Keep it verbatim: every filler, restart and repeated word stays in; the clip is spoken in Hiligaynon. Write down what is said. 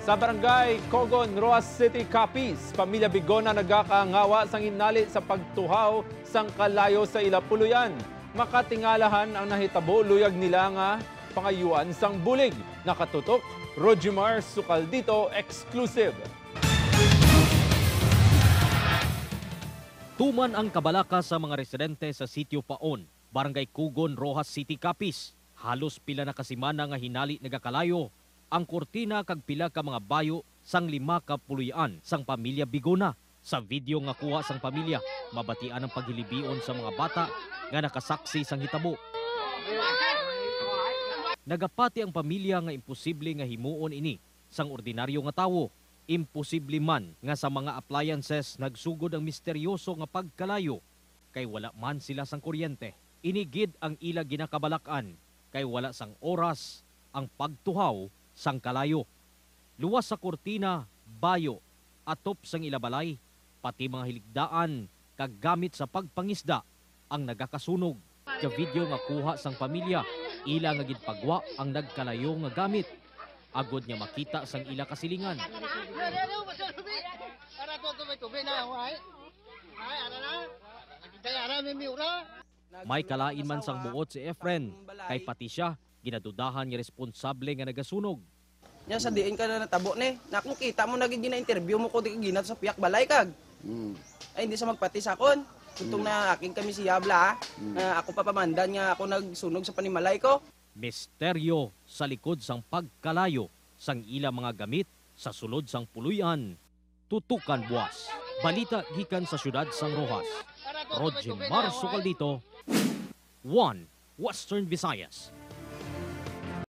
Sa barangay Cogon, Roxas City, Capiz, pamilya Bigona nagakaangawa sang hinali sa pagtuhaw sang kalayo sa ila puloy-an. Makatingalahan ang nahitabo, luyag nila nga pangayuan sang bulig. Nakatutok, Rojimar Sukaldito, exclusive. Tuman ang kabalaka sa mga residente sa Sitio Paon, Barangay Cogon, Roxas City, Capiz, halos pila na ka semana nga hinali nagakalayo ang kurtina kag pila ka mga bayo sang lima ka puloy-an sang pamilya Bigona. Sa video nga kuha sang pamilya, mabatian ang paghilibion sa mga bata nga nakasaksi sang hitabo. Nagapati ang pamilya nga imposible nga himuon ini sang ordinaryo nga tawo. Imposible man nga sa mga appliances nagsugod ang misteryoso nga pagkalayo, kay wala man sila sang kuryente. Ini gid ang ila ginakabalak-an, kay wala sang oras ang pagtuhaw sang kalayo. Luwas sa kurtina, bayo, atop sang ila balay, pati mga hiligdaan kag gamit sa pagpangisda ang nagakasunog. Sa video nga kuha sang pamilya, ila nga ginpagwa ang nagkalayo nga gamit, agod nga makita sang ila kasilingan. May kalain man sang buot si Efren, kay pati sia ginadudahan nga responsable nga nagasunog. Nya sa diin ka na natabo ni, na akong kita mo, nagigina-interview mo ko di ginat sa piyak balay kag. Mm. Ay, hindi sa magpati sa akon. Itong Mm. na aking kami siya, bla, Mm. na ako papamandan nga ako nagsunog sa panimalay ko. Misteryo sa likod sang pagkalayo sang ila mga gamit sa sulod sang puloy-an. Tutukan buwas. Balita gikan sa siyudad sang Roxas. Roger Mar Sukaldito, One Western Visayas.